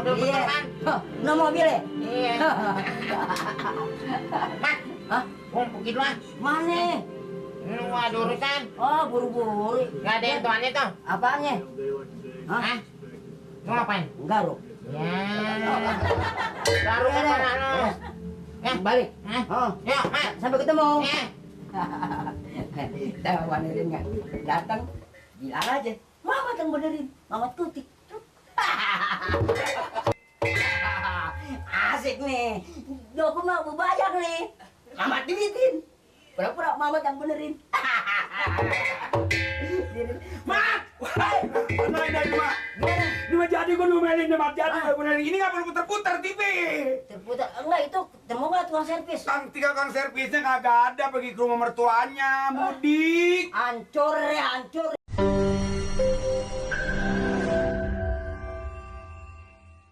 Iya. No mobil ya? Iya. Mat, Hah? mau pergi dulu ah. Mana? Lu ada urusan. Oh, buru-buru. Gak ada yang tuannya tuh. Apaannya? Hah? Hah? Lu ngapain? Enggak lo. Ya. Baru Iya, kemana iya. lu? Ya. Balik. Hah? Oh. Yuk, Mat. Sampai ketemu. Ya. Tahu benerin nggak? Datang, bilang aja. Mama yang benerin. Mama tutik. Asik nih. Doko mau banyak nih. Mama duitin. Pura-pura mama yang benerin. Mat! Mana ini, Mak? Gimana? Ini mah jadi gua nomelin nih, Mat. Jadi bener. Ini nggak perlu putar-putar TV. Terputar. Enggak, itu ketemu nggak tukang servis? Kang servisnya kagak ada, pergi ke rumah mertuanya, mudik. Hancur ya, hancur.